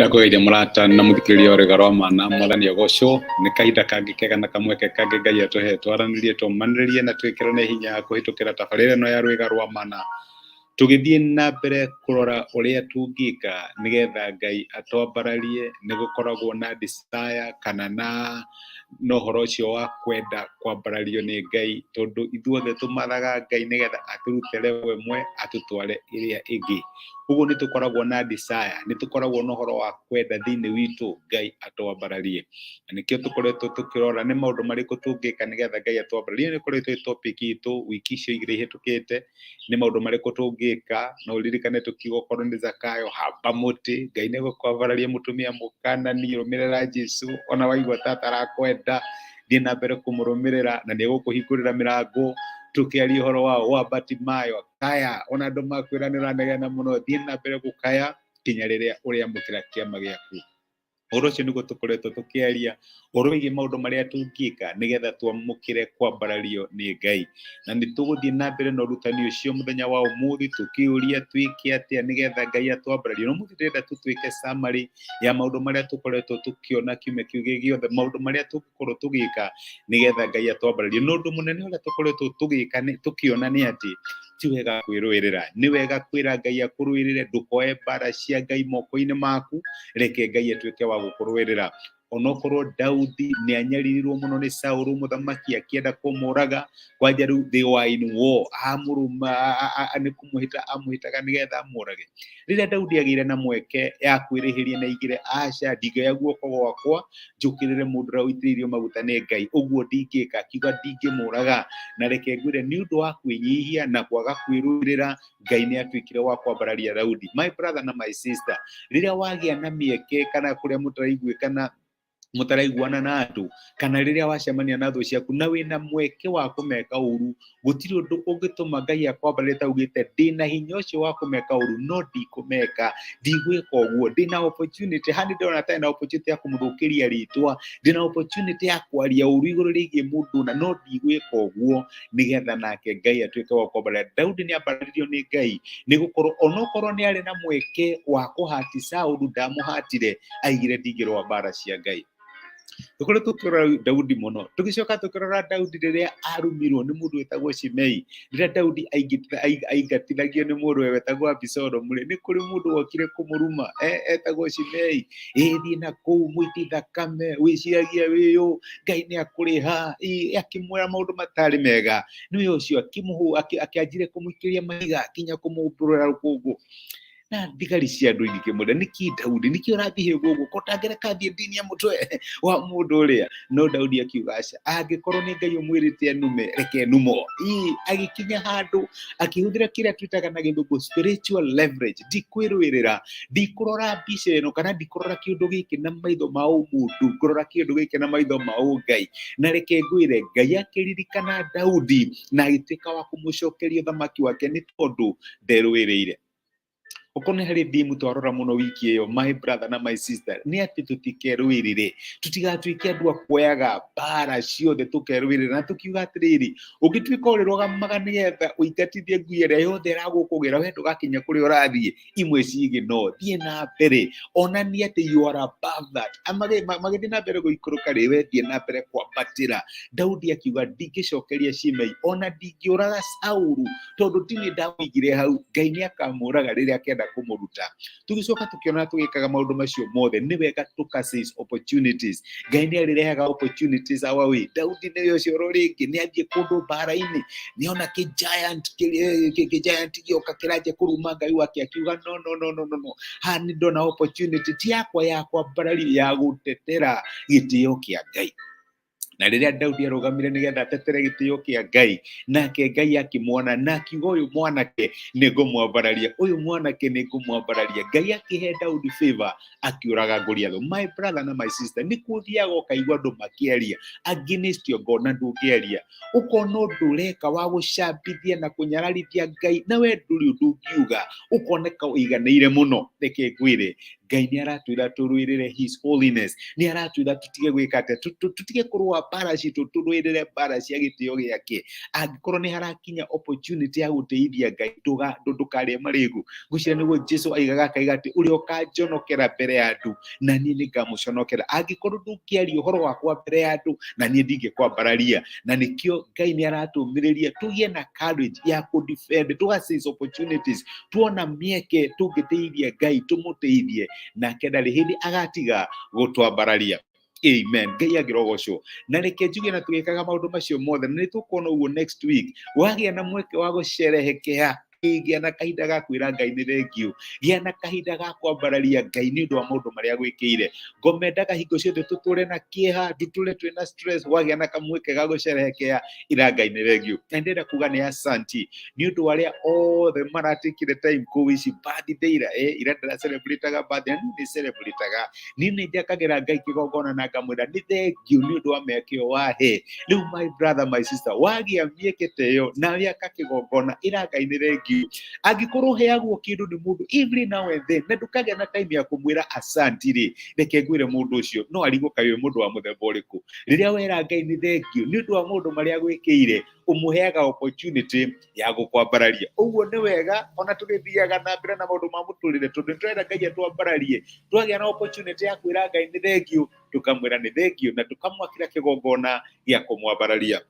Nĩndakũgeithia mũrata na mũthikĩrĩria wa Rwĩga rwa Mana, Mwathani agocwo. Nĩ kahinda kangĩ kega na kamweke kangĩ Ngai atũhe twaranĩrie, tũmanĩrĩrie na twĩkĩrane hinya kũhĩtũkĩra tabarĩra ĩno ya Rwĩga rwa Mana. Tũgĩthiĩ na mbere kũrora ũrĩa tũngĩka nĩgetha Ngai atwambararie, nĩ gũkoragwo na desire kana na na ũhoro ũcio wa kwenda kwambarario nĩ Ngai, tondũ ithuothe tũmathaga Ngai nĩgetha atũrute level ĩmwe atũtware ĩrĩa ĩngĩ. Ũguo nĩ tũkoragwo na desire, nĩ tũkoragwo na ũhoro wa kwenda thĩinĩ witũ Ngai atwambararie. Na nĩkĩo tũkoretwo tũkĩrora nĩ maũndũ marĩkũ tũngĩka nĩgetha Ngai atwambararie. Ĩyo nĩ ĩkoretwo ĩ topic itũ wiki icio igĩrĩ ihĩtũkĩte, nĩ maũndũ marĩkũ tũngĩka. No ũririkane tũkiuga okorwo nĩ Zakayo, hamba mũtĩ, Ngai nĩ egũkwambararia mũtumia mũkanani, rũmĩrĩra Jesu, ona waigua ta atarakwenda, thiĩ na mbere kũmũrũmĩrĩra na nĩ egũkũhingũrĩra mĩrango. Tũkĩaria ũhoro wa Batimayo, kaya ona andũ makwĩra nĩ ũranegena mũno, thiĩ na mbere gũkaya nginya rĩrĩa ũrĩamũkĩra kĩama gĩaku. Ũhoro ũcio nĩguo tũkoretwo tũkĩaria, ũhoro wĩgiĩ maũndũ marĩa tũngĩka nĩgetha twamũkĩre kwambarario nĩ Ngai. Na nĩ tũgũthiĩ na mbere na ũrutani ũcio mũthenya wa ũmũthĩ, tũkĩũria twĩke atĩa nĩgetha Ngai atwambararie. Na ũmũthĩ ndĩrenda tũtwĩke summary ya maũndũ marĩa tũkoretwo tũkĩona kiumia kĩu gĩ gĩothe, maũndũ marĩa tũngĩkorwo tũgĩka nĩgetha Ngai atwambararie. Na ũndũ mũnene ũrĩa tũkoretwo tũgĩka tũkĩona nĩ atĩ ti wega kwĩrũĩrĩra, nĩ wega kwĩra Ngai akũrũĩrĩre, ndũkoe mbara cia Ngai moko-inĩ maku, reke Ngai atuĩke wa gũkũrũĩrĩra. Onokorwo Daudi nĩ anyaririrwo mũno nĩ Saũlũ mũthamaki akĩenda kũmũraga, kwanja rĩu they were in war, amũrũma nĩ kũmũhĩta amũhĩtaga nĩgetha amũrage. Rĩrĩa Daudi agĩire na mweke ya kwĩrĩhĩria na aigire, aca ndingĩoya guoko gwakwa njũkĩrĩre mũndũ ũrĩa ũitĩrĩirio maguta nĩ Ngai, ũguo ndingĩka, akiuga ndingĩmũraga. Na reke ngwĩre, nĩ ũndũ wa kwĩnyihia na kwaga kwĩrũĩrĩra, Ngai nĩ atuĩkire wa kwambararia Daudi. My brother na my sister, rĩrĩa wagĩa na mĩeke kana kũrĩa mũtaraiguĩkana, mũtaraiguana na andũ, kana rĩrĩa wacemania na thũ ciaku na wĩna mweke wa kũmeka ũru, gũtirĩ ũndũ ũngĩtũma Ngai akwambararie ta ugĩte ndĩna hinya ũcio wa kũmeka ũru, no ndikũmeka, ndigwĩka ũguo, ndĩna opportunity hani, ndĩrona tarĩ na opportunity ya kũmũthũkĩria rĩtwa, ndĩna opportunity ya kwaria ũru igũrũ rĩgiĩ mũndũ na no ndigwĩka ũguo, nĩgetha nake Ngai atuĩke wa kwambararia. Daudi nĩ ambararirio nĩ Ngai nĩ gũkorwo onokorwo nĩ arĩ na mweke wa kũhati Saũlũ, ndamũhatire, aigire ndingĩrũa mbara cia Ngai. Tũkoretwo tũkĩrora Daudi mũno, tũgĩcoka tũkĩrora Daudi rĩrĩa arumirwo nĩ mũndũ wĩtagwo Shimei, rĩrĩa Daudi aingatithagio nĩ mũrũwe wetagwo Abisalomu rĩ, nĩ kũrĩ mũndũ wokire kũmũruma, etagwo Shimei, ĩthiĩ na kũu mũiti thakame, wĩciragia wĩyũ, Ngai nĩ akũrĩha, akĩmwĩra maũndũ matarĩ mega. Nĩwe ũcio akĩanjire kũmũikĩria mahiga kinya kũmũmbũrũra rũkũngũ. Na thigari cia andũ ingĩ kĩmwĩra, nĩkĩ Daudi, nĩkĩ ũrathiĩ ũguo, ko ũtangĩreka thiĩ ndinie mũtwe wa mũndũ ũrĩa. No Daudi akiuga aca, angĩkorwo nĩ Ngai ũmwĩrĩte anume, reke numo. Agĩkinya handũ akĩhũthĩra kĩrĩa twĩtaga na gĩthũngũ spiritual leverage, ndikwĩrũĩrĩra, ndikũrora mbica ĩno kana ndikũrora kĩũndũ gĩkĩ na maitho ma ũmũndũ, ngũrora kĩũndũ gĩkĩ na maitho ma ũngai. Na reke ngwĩre, Ngai akĩririkana Daudi na agĩtuĩka wa kũmũcokeria ũthamaki wake nĩ tondũ nderũĩrĩire. Okorwo nĩ harĩ theme twarora mũno wiki ĩyo, my brother na my sister, nĩ atĩ tũtikerũĩrĩre, tũtigatuĩke andũ a kuoyaga mbara ciothe tũkerũĩrĩra, na tũkiuga atĩrĩrĩ, ũngĩtuĩka ũrĩrũgamaga nĩgetha ũingatithie ngui ĩrĩa yothe ĩragũkũgĩra, we ndũgakinya kũrĩa ũrathiĩ, imwe cigĩ no thiĩ na mbere, onania atĩ you are above that. Magĩthiĩ na mbere gũikũrũka rĩ, we thiĩ na mbere kwambatĩra. Daudi akiuga ndingĩcokeria Shimei, ona ndingĩũraga Saulu, tondũ ti niĩ ndamũigire hau, Ngai nĩ akamũraga rĩrĩa akenda kũmũruta. Tũgĩcoka tũkĩona tũgĩkaga maũndũ macio mothe, nĩ wega tũka seize opportunities. Ngai nĩ arĩrehaga opportunities our way. Daudi nĩwe ũcio oro rĩngĩ nĩ athiĩ kũndũ mbara-inĩ, nĩ ona kĩ giant, kĩ giant gĩoka kĩranjia kũruma Ngai wake, akiuga no, no, no, no, no, no, haha nĩ ndona opportunity ti yakwa ya kwambararia, ya gũtetera gĩtĩo kĩa Ngai. Na rĩrĩa Daudi arũgamire nĩgetha atetere gĩtĩo kĩa Ngai, nake Ngai akĩmuona na akiuga ũyũ mwanake nĩ ngũmwambararia, ũyũ mwanake nĩ ngũmwambararia. Ngai akĩhe Daudi favor, akĩũraga Goliath. My brother na my sister, nĩ kũthiaga ũkaigua andũ makĩaria against your God na ndũngĩaria, ũkona ũndũ ũreka wa gũcambithia na kũnyararithia Ngai, na we ndũrĩ ũndũ ũngiuga, ũkoneka ũiganĩire mũno. Reke ngwĩre, Ngai nĩ aratwĩra tũrũĩrĩre his holiness, nĩ aratwĩra tũtige gwĩka atĩa, tũtige kũrũa mbara citũ, tũrũĩrĩre mbara cia gĩtĩo gĩake. Angĩkorwo nĩ harakinya opportunity ya gũtĩithia Ngai, ndũkarĩe marĩgu. Ngwĩciria nĩguo Jesu aigaga akaiga atĩ ũrĩa ũkanjonokera mbere ya andũ, na niĩ nĩngamũconokera. Angĩkorwo ndũngĩaria ũhoro wakwa mbere ya andũ, na niĩ ndingĩkwambararia. Na nĩkĩo Ngai nĩ aratũmĩrĩria tũgĩe na courage ya kũ defend, tũga seize opportunities, tuona mĩeke tũngĩteithia Ngai tũmũteithie, nake ndarĩ hĩndĩ agatiga gũtwambararia. Amen. Ngai angĩrogocwo. Na reke njuge na tũgĩkaga maũndũ macio mothe, na nĩ tũkuona ũguo next week, wagĩa na mweke wa gũcerehekea, gĩa na kahinda ga kwĩra Ngai nĩ thengiũ, gĩa na kahinda ga kwambararia Ngai nĩ ũndũ wa maũndũ marĩa agwĩkĩire. Ngomendaga hingo ciothe tũtũre na kĩeha, tũtũre twĩna stress, wagĩa na kamweke ga gũcerehekea, ĩra Ngai nĩ thengiũ. Na ndĩrenda kuga nĩ asanti nĩ ũndũ wa arĩa othe maratikire time kũu ici birthday ira, ira ndĩra celebrate-aga birthday, na niĩ nĩ celebrate-aga. Niĩ nĩ njakagĩra Ngai kĩgongona na ngamwĩra nĩ thengiũ nĩ ũndũ wa mĩaka ĩyo wahe. Rĩu my brother, my sister, wagĩa mĩeke ta ĩyo na wĩaka kĩgongona, ĩra Ngai nĩ thengiũ. Angĩkorwo ũheagwo kĩndũ nĩ mũndũ every now and then na ndũkagĩa na time ya kũmwĩra asanti rĩ, reke ngwĩre mũndũ ũcio no arigwo kaĩ wĩ mũndũ wa mũthemba ũrĩkũ. Rĩrĩa wera Ngai nĩ thengiũ nĩ ũndũ wa maũndũ marĩa agwĩkĩire, ũmũheaga opportunity ya gũkwambararia. Ũguo nĩ wega ona tũgĩthiaga na mbere na maũndũ ma mũtũrĩre, tondũ nĩ tũrenda Ngai atwambararie, twagĩa na opportunity ya kwĩra Ngai nĩ thengiũ, tũkamwĩra nĩ thengiũ na tũkamwakĩra kĩgongona gĩa kũmwambararia.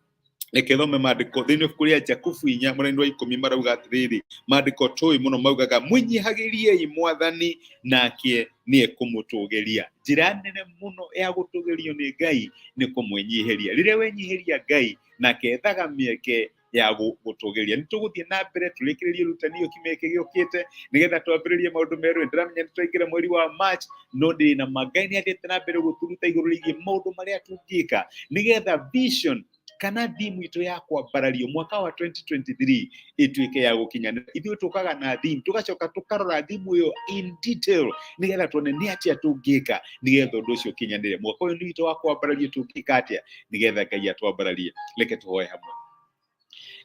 Reke thome maandĩko thĩinĩ wa ibuku rĩa Jakubu 4 mũraini wa 10, marauga atĩrĩrĩ, maandĩko tũĩ mũno maugaga, mwĩnyihagĩriei Mwathani nake nĩ ekũmũtũgĩria. Njĩra nene mũno ya gũtũgĩrio nĩ Ngai nĩ kũmwĩnyihĩria. Rĩrĩa wenyihĩria Ngai, nake ethaga mĩeke ya gũtũgĩria. Nĩ tũgũthiĩ na mbere tũrĩkĩrĩrie ũrutani ũyũ kiumia gĩkĩ gĩũkĩte, nĩgetha twambĩrĩrie maũndũ merũ. Ndĩramenya nĩ twaingĩra mweri wa March, no ndĩrĩ na ma Ngai nĩ athiĩte na mbere gũtũruta igũrũ rĩgiĩ maũndũ marĩa tũngĩka nĩgetha vision kana theme itũ ya kwambarario mwaka wa 2023 ĩtuĩke ya gũkinyanĩra. Ithuĩ tũkaga na theme, tũgacoka tũkarora theme ĩyo in detail nĩgetha tuone nĩ atĩa tũngĩka nĩgetha ũndũ ũcio ũkinyanĩre. Mwaka ũyũ nĩ witũ wa kwambarario, tũngĩka atĩa nĩgetha Ngai atwambararie? Reke tũhoe hamwe.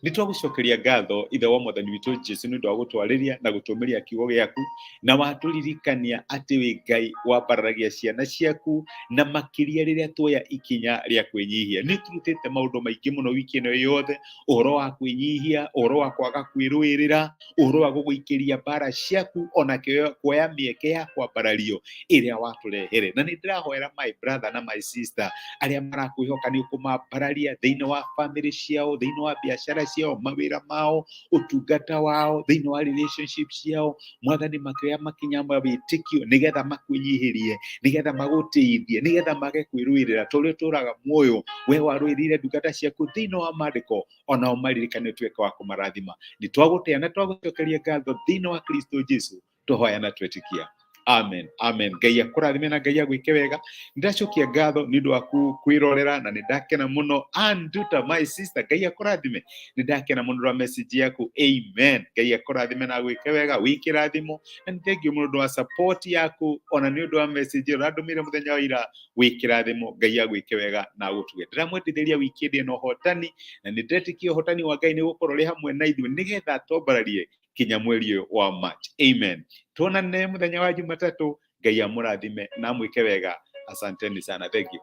Nĩ twagũcokeria ngatho Ithe wa Mwathani witũ Jesu nĩ ũndũ wa gũtwarĩria na gũtũmĩria kiugo gĩaku, na watũririkania atĩ wĩ Ngai wambararagia ciana ciaku, na makĩria rĩrĩa tuoya ikinya rĩa kwĩnyihia. Nĩ tũrutĩte maũndũ maingĩ mũno wiki ĩno yothe, ũhoro wa kwĩnyihia, ũhoro wa kwaga kwĩrũĩrĩra, ũhoro wa gũgũikĩria mbara ciaku, ona kuoya mĩeke ya kwambarario ĩrĩa watũrehere. Na nĩ ndĩrahoera my brother na my sister arĩa marakwĩhoka nĩ ũkũmambararia thĩinĩ wa family ciao, thĩinĩ wa biacara ciao, mawĩra mao, ũtungata wao, thĩinĩ wa relationship ciao. Mwathani, makĩoya makinya ma wĩtĩkio nĩgetha makwĩnyihĩrie, nĩgetha magũtĩithie, nĩgetha mage kwĩrũĩrĩra. Tũrĩa tũraga muoyo, we warũĩrĩire ndungata ciaku thĩinĩ wa maandĩko, onao maririkane ũtuĩke wa kũmarathima. Nĩ twagũtĩa na twagũcokeria ngatho thĩinĩ wa Kristo Jesu, tũhoya na twĩtĩkia. Amen, amen. Ngai akũrathime na Ngai agwĩke wega. Nĩndacokia ngatho nĩ ũndũ waku kwĩrorera, na nĩndakena mũno. Anduta, my sister, Ngai akũrathime. Nĩndakena mũno ũndũ wa message yaku. Amen. Ngai akũrathime na agwĩke wega, wĩ kĩrathimo. Na nĩ thengiũ mũno ũndũ wa support yaku, ona nĩ ũndũ wa message ĩyo ũrandũmĩire mũthenya wa ira. Wĩ kĩrathimo. Ngai agwĩke wega na agũtuge. Ndĩramwendithĩria wikendi ĩno ũhotani, na nĩ ndĩretĩkia ũhotani wa Ngai nĩ gũkorwo ũrĩ hamwe na ithuĩ, nĩgetha atwambararie kinya mweri ũyũ wa March. Amen. Tuonane mũthenya wa Jumatatũ. Ngai amũrathime na amwĩke wega. Asanteni sana. Thank you.